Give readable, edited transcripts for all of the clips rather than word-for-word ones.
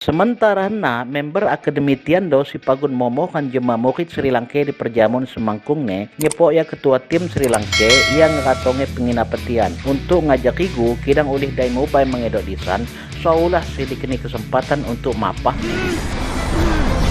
Sementara na member Akademi Tiando si pagun momohan jema murid Sri Lanka di perjamuan semangkung ne nyepok ya ketua tim Sri Lanka yang ngeratonge penginapetian untuk ngajak igu kidang ulih dai mubai mengedok disan seolah si dikeni kesempatan untuk mapah.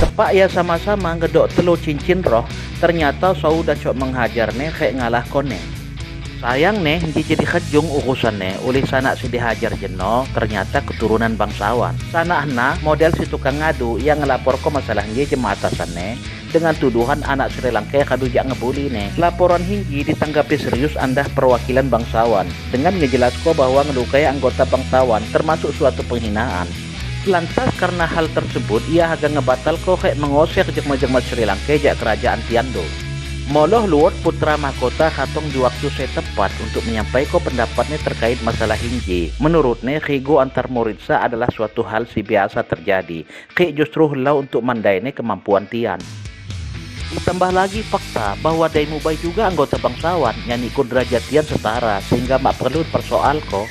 Kepak ya sama-sama ngedok telu cincin roh, ternyata saudah cok menghajar ne kayak ngalah kone. Sayang nih, jadi kejung urusannya oleh sanak si dihajar jeno, ternyata keturunan bangsawan. Sanak na model si tukang ngadu yang ngelapor ko masalah nje jema atasannya dengan tuduhan anak Sri Lanka kadu jak ngebuli ne. Laporan hinggi ditanggapi serius andah perwakilan bangsawan dengan ngejelasko bahwa ngelukai anggota bangsawan termasuk suatu penghinaan. Lantas karena hal tersebut ia agak ngebatal ko kayak mengosek jema-jema Sri Lanka jak kerajaan Tiando. Moloh luot putra mahkota katong di waktu saya tepat untuk menyampaikan pendapatnya terkait masalah hinji. Menurutnya, khigo antar muridsa adalah suatu hal si biasa terjadi. Ki justru helau untuk mandaine kemampuan tian. Ditambah lagi fakta bahwa Daimubai juga anggota bangsawan yang ikut derajat tian setara sehingga mak perlu persoal ko.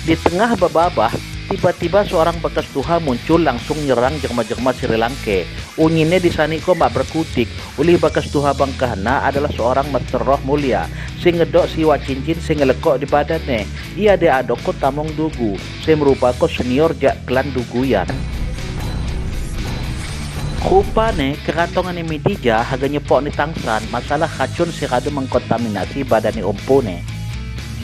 Di tengah bababah, tiba-tiba seorang bekas tuha muncul langsung nyerang jelma-jelma Sri Lanka. Unyine disani ko mak berkutik. Ulih bekas tuha bangkahna adalah seorang master roh mulia. Sing ngedok siwa cincin sing ngelekok di badannya. Ia de adok ko tamong dugu. Si merupakan senior jak klan duguyan. Rupane keratongan midija haga nyepok ni tangsan masalah racun si radu mengkontaminasi badani ompone.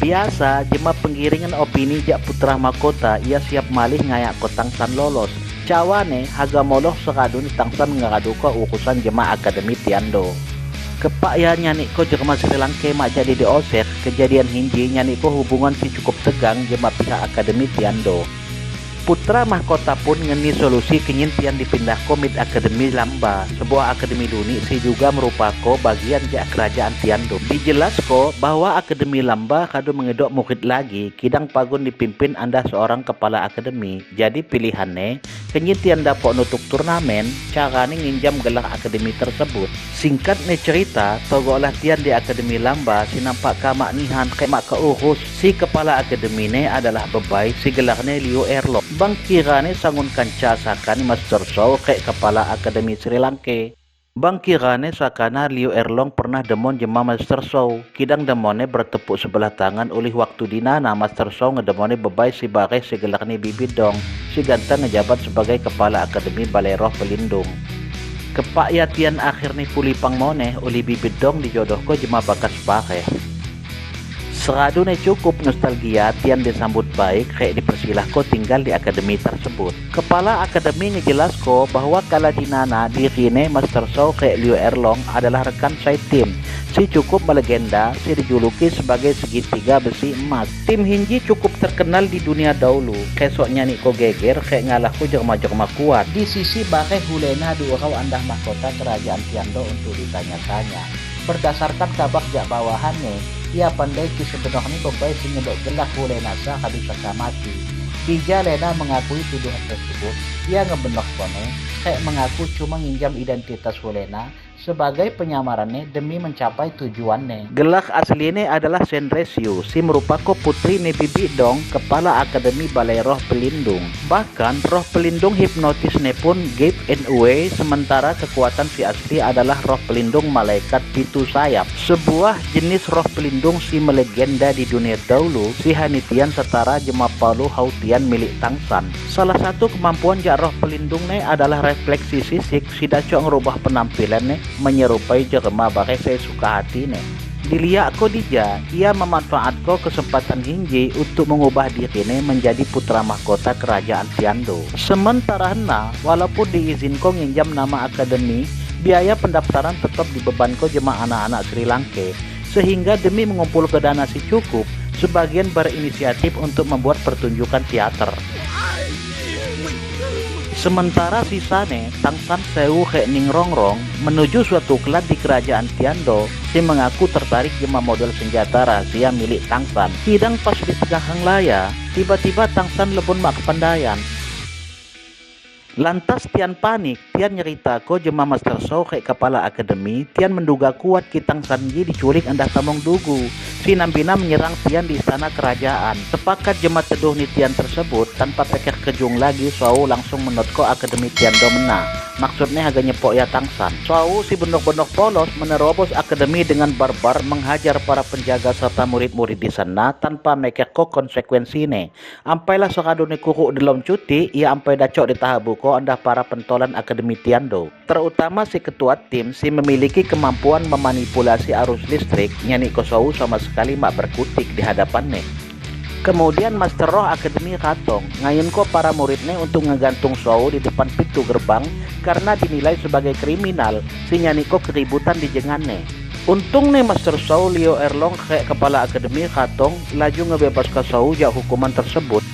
Biasa jema penggiringan opini jak putra mahkota ia siap malih ngayak ko tangsan lolos. Cawane haga moloh seradu ni tangsan ngeradu ko urusan jema akademi Tiando. Kepak ya nyanik ko jema Sri Lanka mak jadi diosek kejadian hinji nyanik ko hubungan si cukup tegang jema pihak akademi Tiando. Putra mahkota pun ngeni solusi kenyintian dipindah komit Akademi Lamba, sebuah akademi dunia si juga merupakan bagian jak kerajaan Tiando. Dijelas ko bahwa Akademi Lamba kadu mengedok murid lagi, kidang pagun dipimpin anda seorang kepala akademi. Jadi pilihannya, kenyintian dapat nutuk turnamen, carane nginjam gelar akademi tersebut. Singkat ne cerita, togok latihan di Akademi Lamba si nampak kamak nihan kemak keurus. Si kepala akademi ne adalah bebai si gelarne Liu Erlo. Bang kirane sangun kanca sakan Master Show kayak kepala Akademi Sri Lanka. Bang kirane sakana Liu Erlong pernah demon jema Master Show. Kidang demone bertepuk sebelah tangan oleh waktu dinana Master Show ngedemone bebai si bare si gelarne bibit dong. Si ganteng ngejabat sebagai kepala Akademi Balai Roh Pelindung. Kepak yatian akhir ni puli pangmone oleh bibit dong dijodohko jema bakas bare. Seradu ne cukup nostalgia tian disambut baik kayak dipersilah ko tinggal di akademi tersebut. Kepala akademi ngejelas ko bahwa kala dinana dirine Master Show kayak Liu Erlong adalah rekan saya tim. Si cukup melegenda, si dijuluki sebagai segitiga besi emas. Tim Hinji cukup terkenal di dunia dahulu. Kesoknya niko geger kayak ngalah ko jerma-jerma kuat. Di sisi bare hulena diurau andah mahkota kerajaan Tiando untuk ditanya-tanya. Berdasarkan kabar jak bawahannya, ia pandai ki sebenarnya bebai sing ngedok gelak hulena sa kadu saka mati. Bija Lena mengakui tuduhan tersebut, ia ngebenok kone, kayak mengaku cuma nginjam identitas Hulena sebagai penyamarannya demi mencapai tujuannya. Gelak aslinya adalah Senresio, si merupakan putri Nebibi Dong, kepala Akademi Balai Roh Pelindung. Bahkan roh pelindung hipnotisnya pun gave and away, sementara kekuatan si asli adalah roh pelindung malaikat pitu sayap. Sebuah jenis roh pelindung si melegenda di dunia dahulu, si Hanitian setara jema Palu Hautian milik Tangsan. Salah satu kemampuan jak roh pelindungnya adalah refleksi sisik, si dacok ngerubah penampilannya menyerupai jelema bare saya suka hati ne. Dilihat ko dija, ia memanfaatkan kesempatan hinji untuk mengubah dirinya menjadi putra mahkota kerajaan Tiando. Sementara hena, walaupun diizinkan nginjam nama akademi, biaya pendaftaran tetap dibebankan jemaah anak-anak Sri Lanka. Sehingga demi mengumpul ke dana si cukup, sebagian berinisiatif untuk membuat pertunjukan teater. Sementara sisane Tangsan Sewu Hek Ning Rongrong menuju suatu klan di kerajaan Tiando, si mengaku tertarik jema model senjata rahasia milik Tangsan. Kidang pas di tengah hanglaya, tiba-tiba Tangsan lebon mak kepandaian. Lantas Tian panik, Tian nyerita ko jema Master Show kayak kepala akademi, Tian menduga kuat ki Tangsan ji diculik andah tamong dugu. Si Nambina menyerang Tian di istana kerajaan. Sepakat jema teduh ni Tian tersebut, tanpa pikir kejung lagi, Suau langsung menotko Akademi Tiando mena. Maksudnya haga nyepok ya Tangsan. Suau si benok-benok polos menerobos akademi dengan barbar menghajar para penjaga serta murid-murid di sana tanpa mekeko konsekuensi ne. Ampailah sekadune kuruk dalam cuti, ia ampai dacok di tahabuko andah para pentolan Akademi Tiando. Terutama si ketua tim si memiliki kemampuan memanipulasi arus listrik, nyani kosau sama sekali mak berkutik di hadapannya. Kemudian Master Roh Akademi Katong ngayun ko para muridnya untuk ngegantung Suau di depan pintu gerbang karena dinilai sebagai kriminal si nyaniko keributan di jengane. Untung nih Master Suau Leo Erlong kayak kepala Akademi Katong laju ngebebas ke Suau jak hukuman tersebut.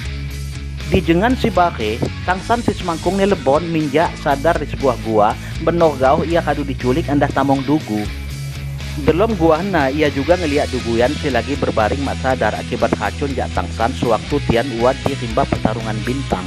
Di jengan si Bake, Tangsan si semangkung ni lebon minjak sadar di sebuah gua, benor gauh ia kadu diculik andah tamong dugu. Belum gua na ia juga ngeliat duguyan si lagi berbaring mak sadar akibat racun jak Tangsan sewaktu Tian uat di rimba pertarungan bintang.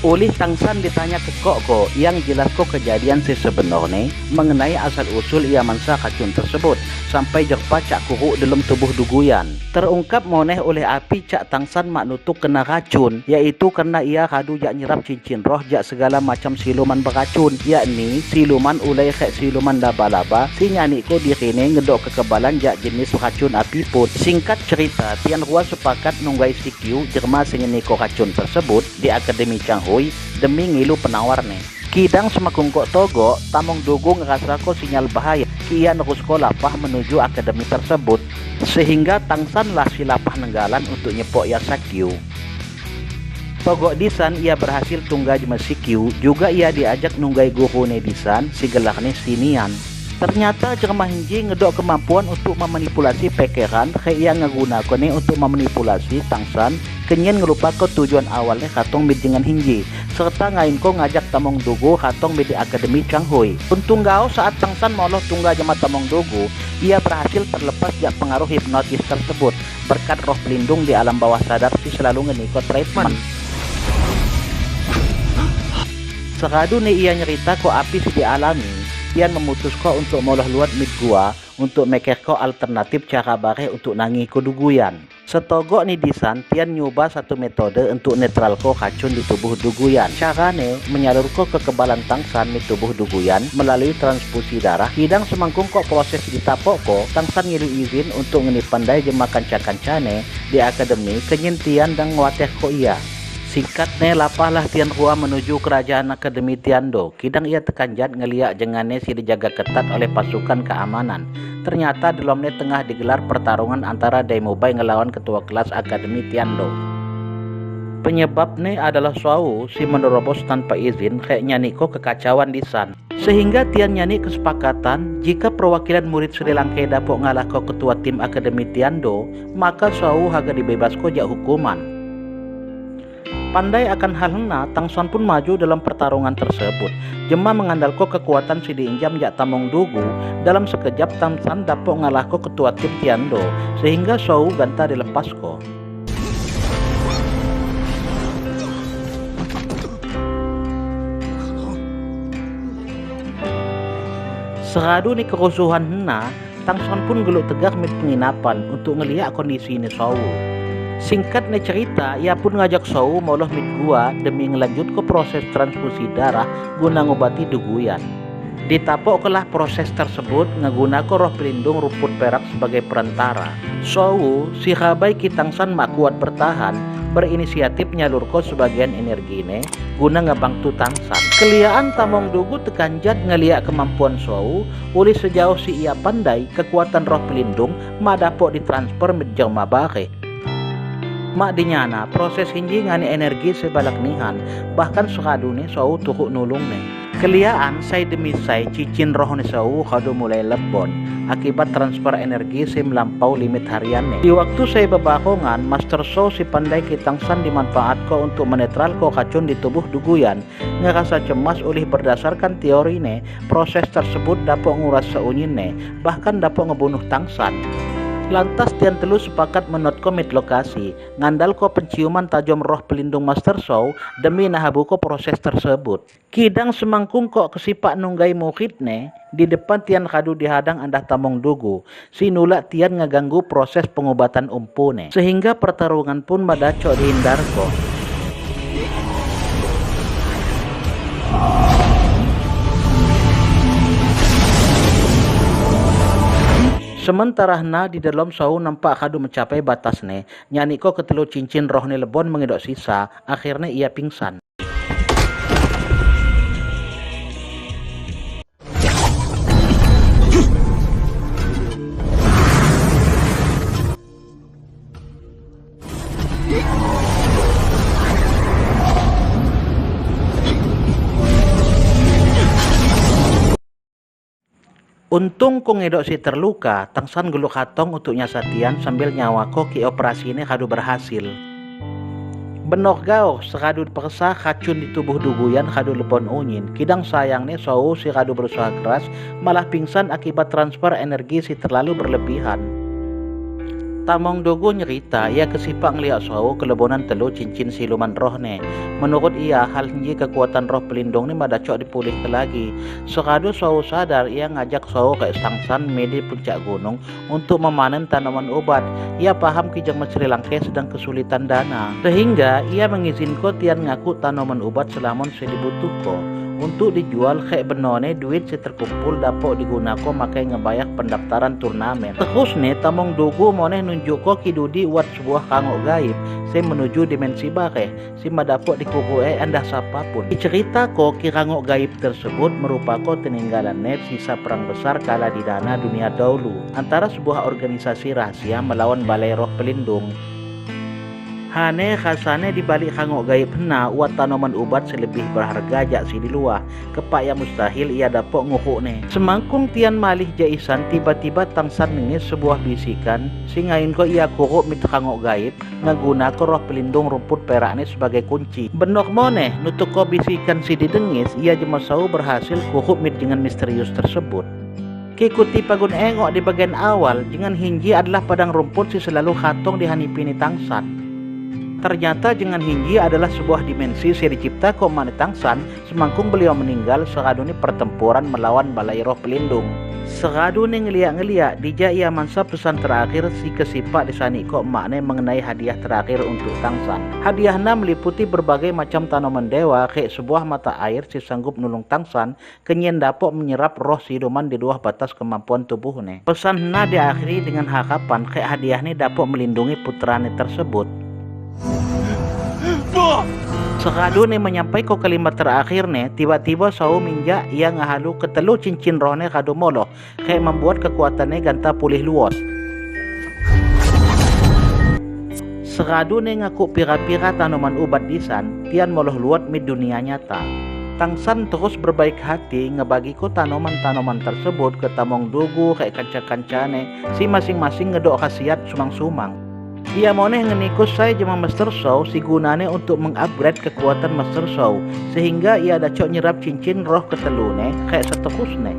Oleh Tangsan ditanya ke Koko yang jelas kok kejadian si sebenarnya mengenai asal-usul ia mansa racun tersebut sampai jerpa cak kuruk dalam tubuh duguyan. Terungkap moneh oleh api cak Tangsan mak nutuk kena racun, yaitu karena ia kadu jak nyerap cincin roh jak segala macam siluman beracun, yakni siluman ulai khek siluman laba-laba si nyaniko dirine ngedok kekebalan jak jenis racun api pun. Singkat cerita, Tian Hua sepakat nunggai Sikyu jerma sengeniko racun tersebut di Akademi Changhui demi ngilu penawarne. Kidang semakung kok togo, tamong dugu ngerasa ko sinyal bahaya. Kia nerus ko lapah menuju akademi tersebut, sehingga Tangsan lah si lapah nenggalan untuk nyepok ya Sakyu. Togok disan ia berhasil tunggai jema Sikyu, juga ia diajak nunggai guru ne disan si gelarne Sinian. Ternyata jermah hinji ngedok kemampuan untuk memanipulasi pikiran, ia ngegunakannya untuk memanipulasi Tangsan, kenyen ngelupa ke tujuan awalnya katong dengan hinji, serta ngain ko ngajak tamong dugu katong di Akademi Changhui. Untung gao saat Tangsan moloh tunggal jema tamong dugu, ia berhasil terlepas jak pengaruh hipnotis tersebut, berkat roh pelindung di alam bawah sadar si selalu ngenikot treatment. Seradu nih ia nyerita ko api si dialami, Tian memutuskan untuk moloh luat mid gua untuk mekeh ko alternatif cara bare untuk nangi ko duguyan. Setogok ni disan, Tian nyoba satu metode untuk netral ko racun di tubuh duguyan. Carane menyalur ko kekebalan Tangsan di tubuh duguyan melalui transfusi darah. Hidang semangkung kok proses ditapok ko, Tangsan ngilu izin untuk ngeni pandai jema kanca-kancane di akademi kenyintian dan ngwateh ko ia. Singkatnya lapahlah Tian Hua menuju kerajaan Akademi Tiando. Kidang ia tekanjat ngeliak jengane si dijaga ketat oleh pasukan keamanan. Ternyata dalamnya tengah digelar pertarungan antara Daimobai ngelawan ketua kelas Akademi Tiando. Penyebabnya adalah Suau si menerobos tanpa izin kayak nyaniko kekacauan di san. Sehingga Tian nyani kesepakatan jika perwakilan murid Sri Lanka dapok ngalah ke ketua tim Akademi Tiando, maka Suau haga dibebasko jak hukuman. Pandai akan hal hena, Tangsan pun maju dalam pertarungan tersebut. Jema mengandalko kekuatan si diinjam jak tamong dugu, dalam sekejap Tangsan dapok ngalahko ketua tim Tiando, sehingga Suau ganta dilepasko. Seradu ni kerusuhan hena, Tangsan pun geluk tegar mid penginapan untuk ngeliak kondisi ini Suau. Singkatnya cerita, ia pun ngajak Suau moloh mid gua demi ngelanjut ke proses transfusi darah guna ngobati duguyan. Ditapok kelah proses tersebut ngeguna ke roh pelindung rumput perak sebagai perantara. Suau si habai Kitangsan mak kuat bertahan, berinisiatif nyalurko sebagian energine guna ngebangtu Tangsan. Keliaan tamong dugu tekanjat ngeliak kemampuan Suau, oleh sejauh si ia pandai kekuatan roh pelindung madapok ditransfer mid jelma bare. Mak dinyana proses hinji ngani energi sebalak nihan, bahkan sekadune Suau turuk nulung ne. Keliaan say demi say cicin roh ne Suau kadu mulai lebon akibat transfer energi si melampau limit hariannya. Di waktu saya bebakongan, Master Shou si pandai Kitangsan dimanfaat ko untuk menetral ko racun di tubuh duguyan. Ngerasa cemas oleh berdasarkan teori ne, proses tersebut dapat nguras seunyine, bahkan dapat ngebunuh Tangsan. Lantas tian telu sepakat menot komit lokasi, ngandal ko penciuman tajam roh pelindung Master Show demi nahabuko proses tersebut. Kidang semangkung kok kesipak nunggai muridne, di depan tian kadu dihadang andah tamong dugu, si nulak tian ngeganggu proses pengobatan umpune. Sehingga pertarungan pun madacok dihindarko. Sementara na di dalam sau nampak kadu mencapai batas ne, nyaniko ketelu cincin roh ne lebon mengedok sisa, akhirnya ia pingsan. Untung ku ngedok si terluka, tangsan geluk hatong untuk nyasatian sambil nyawa ko ki operasi ini kadu berhasil. Benok gau sekadu persa racun di tubuh duguyan kadu lepon unyin. Kidang sayang nih sau si kadu berusaha keras malah pingsan akibat transfer energi si terlalu berlebihan. Tamong Dugu nyerita ia kesipak ngeliat sau kelebonan telu cincin siluman roh ne. Menurut ia hal ini kekuatan roh pelindung ni madacok dipulih ke lagi. Sekadu sau sadar ia ngajak sau ke Tangsan medi puncak gunung untuk memanen tanaman obat. Ia paham kijang Sri Lanka sedang kesulitan dana. Sehingga ia mengizinkan tian ngaku tanaman obat selamon sedibutuhko untuk dijual kek benone duit si terkumpul dapok digunakan makai ngebayar pendaftaran turnamen. Terus nih tamong dugu moneh nunjuk ko kidudi wat sebuah kangok gaib si menuju dimensi bareh si madapok dikukuhe andah siapapun. Cerita ko kirangok gaib tersebut merupakan peninggalan net sisa perang besar kala di dana dunia dahulu antara sebuah organisasi rahasia melawan balai roh pelindung. Hane khasane di balik kangok gaib hena uat tanaman ubat selebih berharga jak si di luar. Kepak yang mustahil ia dapok ngukuk ne. Semangkung tian malih jaisan tiba-tiba tangsan nengis sebuah bisikan singain ko ia kuruk mit kangok gaib ngaguna ko roh pelindung rumput perak ne sebagai kunci. Benok moneh nutuk ko bisikan si didengis ia jemasau berhasil kuruk mit dengan misterius tersebut. Kikuti pagun engok di bagian awal dengan hinji adalah padang rumput si selalu khatong di hanipini tangsan. Ternyata dengan hinggi adalah sebuah dimensi si dicipta komane Tangsan semangkung beliau meninggal seraduni pertempuran melawan balai roh pelindung. Seraduni ngeliak-ngeliak dija ia mansa pesan terakhir si kesipak disani kok makne mengenai hadiah terakhir untuk Tangsan. Hadiahna meliputi berbagai macam tanaman dewa kayak sebuah mata air si sanggup nulung Tangsan kenyen dapok menyerap roh siluman di luar batas kemampuan tubuhnya. Pesan na diakhiri dengan harapan kayak hadiah ni dapok melindungi putrane tersebut. Sekadu nih menyampaikan kalimat terakhir nih, tiba-tiba sau minjak ia ngahalu ketelu cincin rohnya kadu moloh, kayak membuat kekuatannya ganta pulih luas. Sekadu nih ngaku pira-pira tanaman ubat disan, tian moloh luat mid dunia nyata. Tangsan terus berbaik hati ngebagiku tanaman-tanaman tersebut ke tamong dugu kayak kanca-kancane, si masing-masing ngedok khasiat sumang-sumang. Ia moneh ngenikus saya jema Master Show si gunane untuk mengupgrade kekuatan Master Show sehingga ia dacok nyerap cincin roh ketelune kayak seterusne.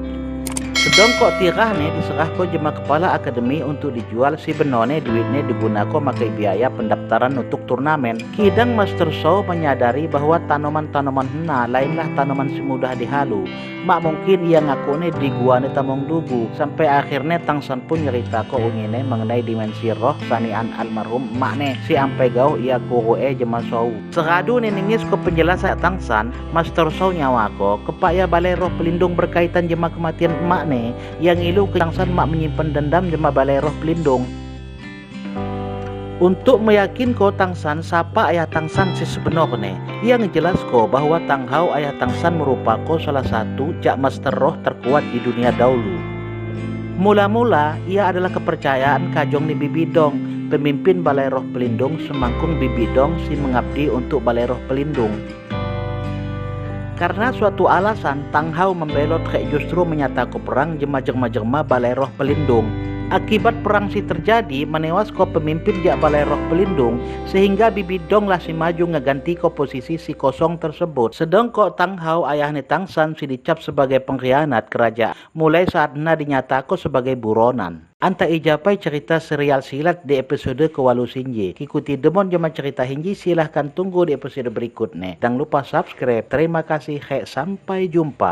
Sedang kok tirah ne diserah ko jema kepala akademi untuk dijual si benone duitnya digunakan makai biaya pendaftaran untuk turnamen. Kidang Master Show menyadari bahwa tanaman-tanaman hena lainlah tanaman semudah dihalu. Mak mungkin ia ngakune di guane tamong dugu sampai akhirnya Tangsan pun nyerita ko ungine mengenai dimensi roh sanian almarhum makne si ampe gau ia kurue jema Show. Seradu nenengis ko penjelasan Tangsan, Master Show nyawako kepaya balai roh pelindung berkaitan jema kematian emak yang ngilu ke Tangsan mak menyimpan dendam jema balai roh pelindung. Untuk meyakin ko Tangsan sapa ayah Tangsan si sebenarnya, ia ngejelas ko bahwa Tang Hao ayah Tangsan merupakan salah satu jak master roh terkuat di dunia dahulu. Mula-mula ia adalah kepercayaan Kajong ni Bibidong, pemimpin balai roh pelindung semangkung Bibidong si mengabdi untuk balai roh pelindung. Karena suatu alasan, Tang Hao membelot kayak justru menyatakan perang jema-jema-jema balai roh pelindung. Akibat perang si terjadi, menewas ko pemimpin jak balai roh pelindung, sehingga Bibidong lah si maju ngeganti ko posisi si kosong tersebut. Sedang kok Tang Hao ayahnya Tang San si dicap sebagai pengkhianat kerajaan, mulai saat na dinyatako sebagai buronan. Anta ijapai cerita serial silat di episode ke-8 sinji. Ikuti demon jema cerita hinji, silahkan tunggu di episode berikutnya. Jangan lupa subscribe. Terima kasih, sampai jumpa.